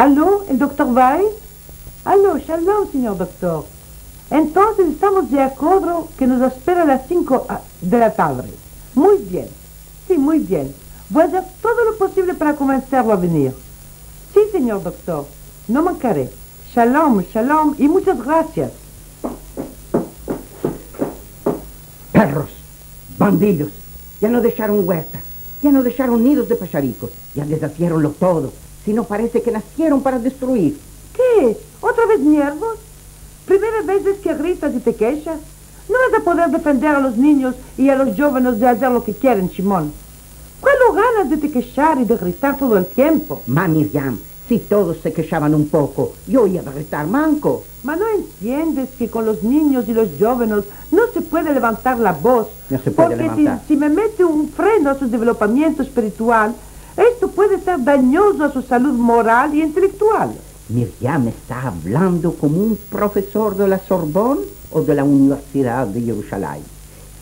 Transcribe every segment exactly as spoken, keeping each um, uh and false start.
Alo, el doktor Weiss? Alo, shalom, sinyor doktor. Entonses estamos de akodro ke mos espera a las sinko, a, de la tadre. Muy bien. Si, muy bien. Vo a azer todo lo posivle para konvenserlo a venir. Si, sinyor doktor. No mankare. Shalom, shalom i munchas grasias. Perros, bandidos, ya no desharon uertas, ya no desharon nidos de pasharikos, ya dezazieronlo todo, si no parese ke nasieron para destruir. Ke? Otra vez nyervos? Primera vez es ke gritas i te keshas? No vas a poder defender a los ninyos i a los djovenos de azer lo ke kieren, Shimon. Kualo ganas de te keshar i de gritar todo el tiempo? Ma Miriam, si todos se keshavan un poko, yo iva a gritar manko. Ma no entiendes ke kon los ninyos i los djovenos no se puede levantar la boz? No se puede levantar. Porke si, si me mete un freno a su developamiento espiritual, esto puede ser danyozo a su salud moral i intelektual. Miriam esta avlando komo un profesor de la Sorbonne o de la Universidad de Yerushalayim.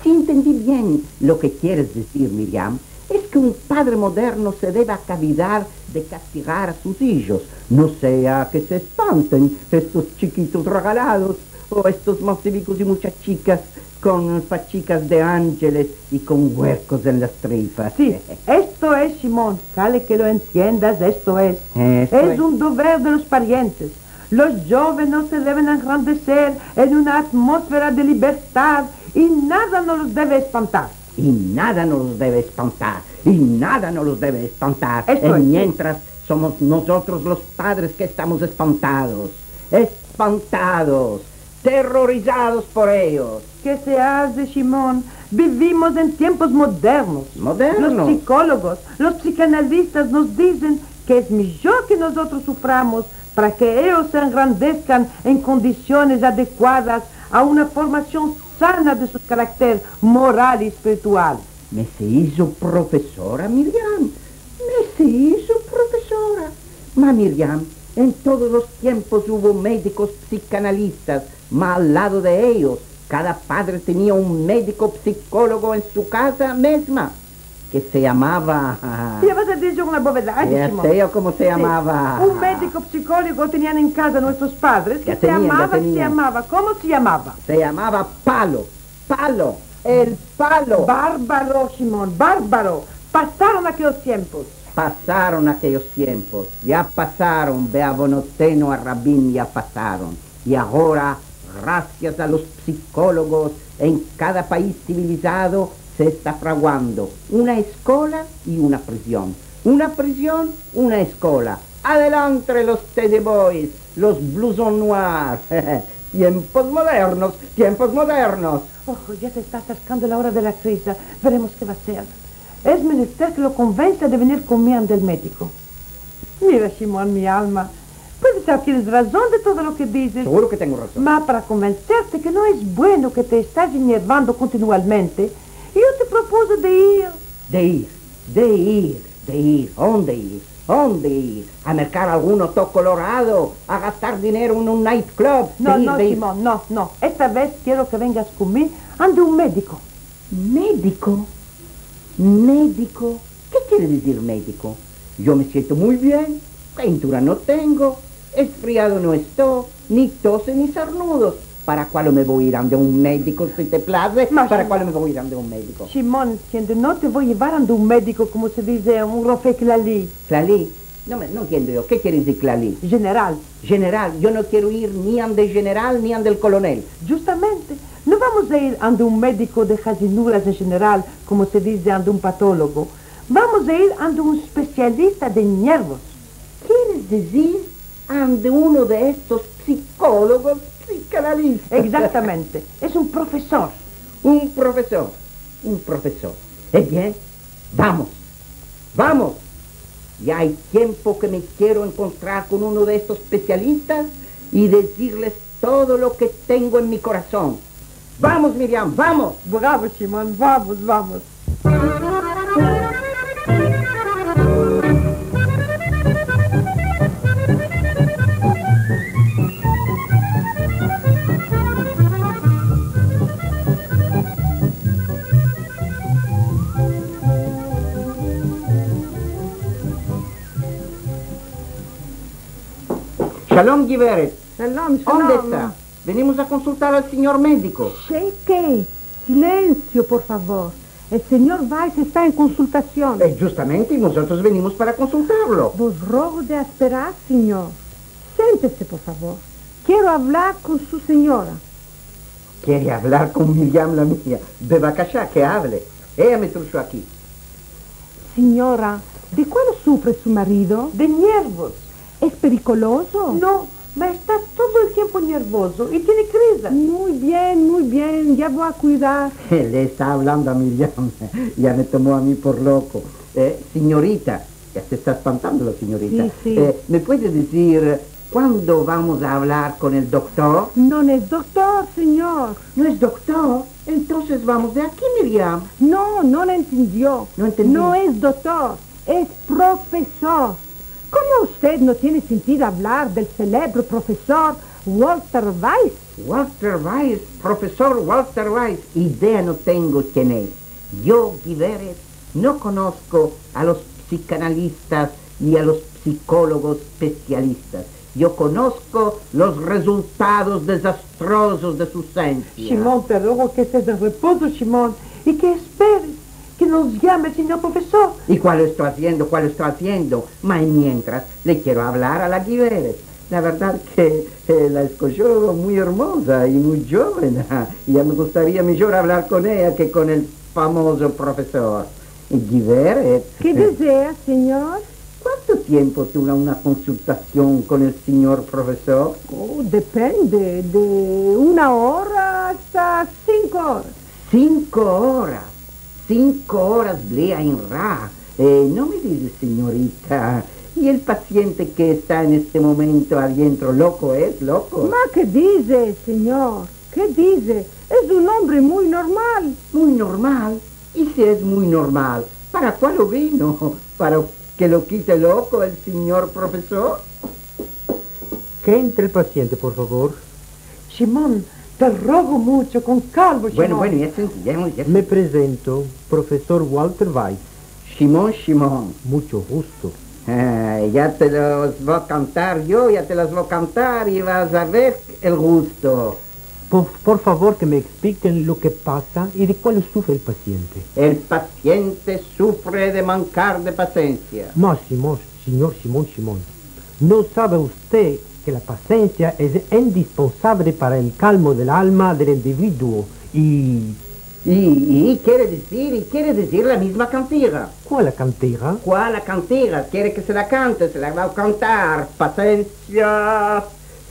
Si entendi bien lo ke kieres dizir, Miriam, es ke un padre moderno se deve akavidar de kastigar a sus ijos. No sea ke se espanten estos chikitos regalados o estos masivicos i munchachikas kon fachikas de anjeles i kon uerkos en las trifas. Si, esto es, Shimon, kale ke lo entiendas, esto es. Esto es. Es un dever de los parientes. Los djovenos se deven engrandeser en una atmosfera de libertad i nada no los deve espantar. I nada no los deve espantar. I nada no los deve espantar. Esto es. Mientras somos nosotros los padres ke estamos espantados. Espantados. Terrorizados por eyos. Ke se aze, Shimon? Bivimos en tiempos modernos. Modernos. Los psikologos, los psikanalistas mos dizen ke es mijor ke mozotros suframos para ke eyos se engrandeskan en kondisiones adekuadas a una formasion sana de su karakter moral i espiritual. Me se izo profesora, Miriam. Me se izo profesora. Ma, Miriam, en todos los tiempos uvo medikos psikanalistas, ma al lado de eyos, kada padre tenia un mediko psikologo en su kaza mezma, ke se yamava... Ya vas a dizir una bovedade, Shimon. Ya se yo komo se yamava. Si. Un mediko psikologo tenian en kaza muestros padres, ke se yamava, se yamava, komo se yamava? Se yamava Palo. Palo, el Palo. Barbaro, Shimon, barbaro. Pasaron akeyos tiempos. Pasaron akeyos tiempos. Ya pasaron, beavonotenu arabim, ya pasaron. I agora, grasias a los psikologos, en kada pais sivilizado se esta fraguando una eskola i una prizion. Una prizion, una eskola. Adelantre los Teddy Boys, los Blouson Noirs. Tiempos modernos, tiempos modernos. Oh, ya se esta aserkando la ora de la kriza. Veremos ke va a ser. Es menester ke lo konvensa de venir kon mi ande el mediko. Mira, Shimon, mi alma, puede ser ke tienes razon de todo lo ke dizes. Seguro ke tengo razon. Ma para konvenserte ke no es bueno ke te estas enyervando kontinualmente, yo te propuse de ir. De ir, de ir, de ir. Onde ir? Onde ir? A merkar algun oto kolorado, a gastar dinero en un night club. No, no, Shimon, no, no. Esta vez kero ke vengas kon mi ande un mediko. Mediko? Mediko? Ke kiere dizir mediko? Yo me siento muy bien, kayentura no tengo, esfriado no esto, ni tose ni sarnudos. Para kualo me vo ir ande un mediko, si te plaze? Para kualo me vo ir ande un mediko? Shimon, entiende, no te vo yevar ande un mediko, komo se dize, un rofe klali. Klali? No me, no entiendo yo. Ke kiere dizir klali? Jeneral. Jeneral. Yo no kiero ir ni ande el jeneral ni ande el kolonel. Djustamente. No vamos a ir ande un mediko de hazinuras en jeneral, komo se dize ande un patologo. Vamos a ir ande un espesialista de nyervos. Kieres dizir ande uno de estos psikologos psikanalistas? Egzaktamente. Es un profesor. Un profesor. Un profesor. E bien, vamos. Vamos. Ya ay tiempo ke me kiero enkontrar kon uno de estos espesialistas i dizirles todo lo ke tengo en mi korason. Vamos, Miriam, vamos. Bravo, Shimon, vamos, vamos. Shalom, giveret. Shalom, shalom. Onde esta? Venimos a konsultar al sinyor mediko. Sheket, silensio, por favor. El sinyor Weiss esta en konsultasion. E, djustamente, i mozotros venimos para konsultarlo. Vos rogo de asperar, sinyor. Sentese, por favor. Kero avlar kon su sinyora. Kere avlar kon Miriam, la mia. Bevakasha, ke avle. Eya me truso aki. Sinyora, de kualo sufre su marido? De nervos. Es perikolozo? No, ma esta todo el tiempo nervozo i tiene krizas. Muy bien, muy bien, ya vo a kuidar. Le esta avlando a Miriam. Ya me tomo a mi por loko. E, sinyorita, ya se esta espantando la sinyorita. Si, si. E, me puede dizir kuando vamos a avlar kon el doktor? No es doktor, sinyor. No es doktor? Entonses vamos de aki, Miriam. No, no le entendio. No entendi. No es doktor, es profesor. Komo usted no tiene sentido avlar del selebro profesor Walter Weiss? Walter Weiss, profesor Walter Weiss, idea no tengo ken es. Yo, giveret, no konosko a los psikanalistas ni a los psikologos espesialistas. Yo konosko los rezultados dezastrosos de su sensia. Shimon, te rogo ke estes en repozo, Shimon, i ke esperes ke mos yame el sinyor profesor. I kualo esto aziendo, kualo esto aziendo? Ma mientras le kero avlar a la giveret. La verdad ke, e, la eskojo muy ermoza i muy djoven, i ya me gustaria mijor avlar kon eya ke kon el famozo profesor. Giveret. Ke dezea, sinyor? Kuanto tiempo dura una konsultasion kon el sinyor profesor? O, depende, de una ora asta sinko oras. Sinko oras? Sinko oras, ble ain ra. E, no me dizes, sinyorita, i el pasiente ke esta en este momento adientro loko es, loko? Ma ke dize, sinyor? Ke dize? Es un ombre muy normal. Muy normal? I si es muy normal, para kualo vino? Para ke lo kite loko el sinyor profesor? Ke entre el pasiente, por favor. Shimon, te rogo muncho, kon kalma, Shimon. Bueno, bueno, ya senti, ya, ya senti. Me prezento, profesor Walter Weiss. Shimon, Shimon. Muncho gusto. E, ya te las vo a kontar yo, ya te las vo a kontar i vas a ver el gusto. Por, por favor, ke me ekspliken lo ke pasa i de kualo sufre el pasiente. El pasiente sufre de mankar de pasensia. Ma, Shimon, sinyor Shimon, Shimon, no save usted ke la pasensia es indispensable para el kalmo del alma del individuo i... I, i kere dizir, i kere dizir la mizma kantiga. Kuala kantiga? Kuala kantiga? Kere ke se la kante, se la va a kontar. Pasensia,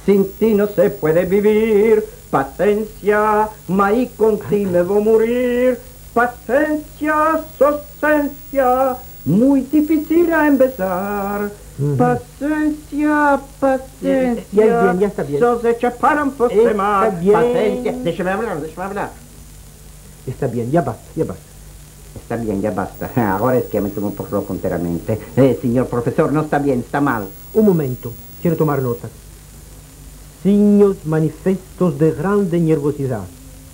sin ti no se puede bivir. Pasensia, ma i kon ti me vo a murir. Pasensia, sosensia, muy difisil a embezar. Pasensia, pasensia, ya, ya, ya esta bien. Sos echa para enfostemar. Esta bien. Pasensia. Deshame avlar, deshame avlar. Esta bien, ya basta, ya basta. Esta bien, ya basta. Agora es ke ya me tomo por loko enteramente. E, sinyor profesor, no esta bien, esta mal. Un momento, kero tomar notas. Sinyos manifestos de grande nervozidad,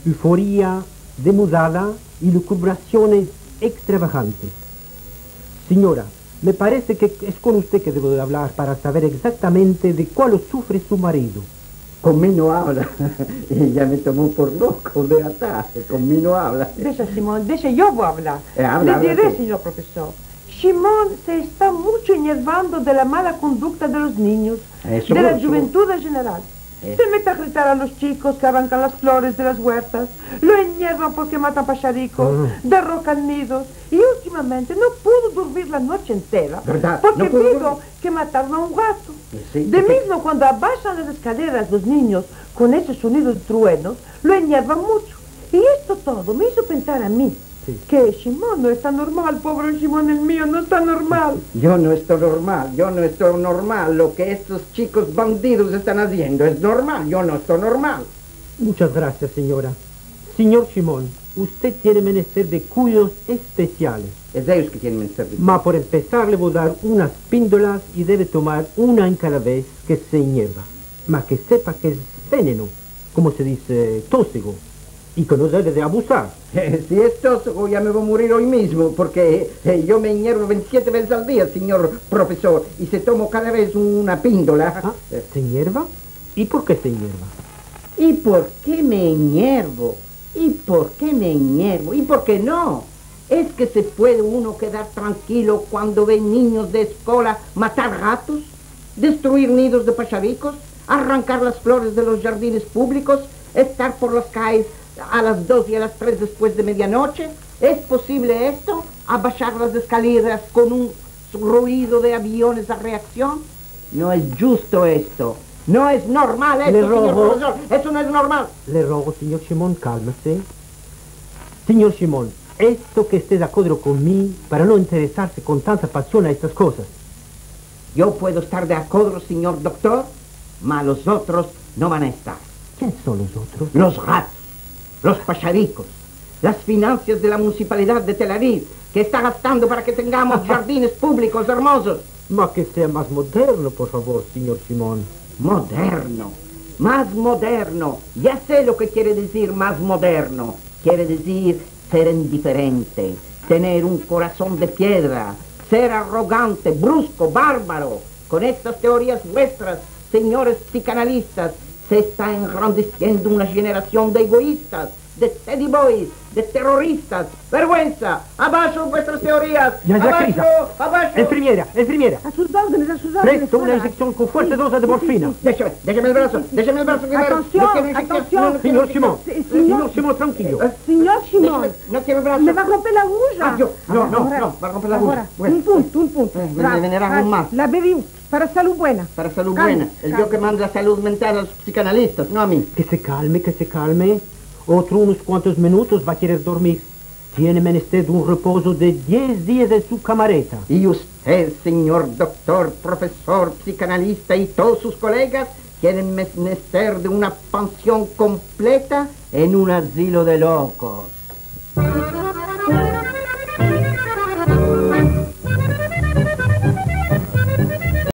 euforia demudada i lukubrasiones ekstravagantes. Sinyora, me parese ke es kon usted ke devo de avlar para saver egzaktamente de kualo sufre su marido. Kon mi no avla. Ya me tomo por loko, de atas, kon mi no avla. Desha, Shimon, desha, yo vo a avlar. E, avla, avla tu. Le dire, sinyor profesor, Shimon se esta muncho enervando de la mala kondukta de los ninyos, de la djuventud en jeneral. Se mete a gritar a los chikos ke arrankan las flores de las guertas, lo enervan porke matan pasharikos, derrokan nidos, i ultimamente no pudo durmir la noche entera porke vido ke mataron a un gato. De mizmo, kuando abashan las eskaleras los ninyos kon ese sonido de truenos, lo enervan muncho. I esto todo me izo pensar a mi ke Shimon no esta normal, povre Shimon el mio, no esta normal. Yo no esto normal, yo no esto normal. Lo ke estos chikos bandidos estan aziendo es normal, yo no esto normal. Munchas grasias, sinyora. Sinyor Shimon, usted tiene menester de kuidos espesiales. Es eyos ke tienen menester de kuidos. Ma por empesar le vo a dar unas pindolas i deve tomar una en kada vez ke se enerva. Ma ke sepa ke es veneno, komo se dize, toksigo. i ke no deve de abusar. Si es toso, ya me vo a murir oy mizmo, porke, e, yo me enyervo ventisyete vezes al dia, sinyor profesor, i se tomo kada vez una pindola. A, se enyerva? I por ke se enyerva? I por ke me enyervo? I por ke me enyervo? I por ke no? Es ke se puede uno kedar trankilo kuando ve ninyos de eskola matar gatos, destruir nidos de pasharikos, arrankar las flores de los jardines publikos, estar por las kayes a las dos i a las tres despues de medianoche? Es posivle esto? Abashar las eskaleras kon un ruido de aviones a reaksion? No es djusto esto. No es normal esto, sinyor profesor. Esto no es normal. Le rogo, sinyor Shimon, kalmese. Sinyor Shimon, esto ke este de akodro kon mi para no interesarse kon tanta pasion a estas kozas. Yo puedo estar de akodro, sinyor doktor, ma los otros no van a estar. Ken son los otros? Los gatos, los pasharikos, las finansias de la munisipalidad de Tel Aviv, ke esta gastando para ke tengamos jardines publikos ermozos. Ma ke sea mas moderno, por favor, sinyor Shimon. Moderno, mas moderno. Ya se lo ke kiere dizir mas moderno. Kiere dizir ser indiferente, tener un korason de piedra, ser arogante, brusko, barbaro. Kon estas teorias vuestras, sinyores psikanalistas, se esta engrandesiendo una jenerasion de egoistas, de teddy boys, de teroristas. Verguensa! Abasho vuestras teorias! Abasho! Abasho! Enfermiera, enfermiera! A sus ordenes, a sus ordenes. Presto una inyeksion kon fuersa, doza de morfina. Desheme, desheme el braso, desheme el braso, ke no kero inyeksion. Atension, atension. Sinyor Shimon, sinyor Shimon, trankilo. Sinyor Shimon, no kero el braso. Me va a romper la aguya. A, Dios, no, no, no, va a romper la aguya. Agora, un punto, un punto. Me venera mas. La bevi para salud buena. Para salud buena. El yo ke manda la salud mental a los psikanalistas, no a mi. Ke se kalme, ke se kalme. Otro unos kuantos minutos va a kerer dormir. Tiene menester de un repozo de diez dias en su kamareta. I usted, sinyor doktor, profesor, psikanalista i todos sus kolegas tienen menester de una pansion kompleta en un azilo de lokos.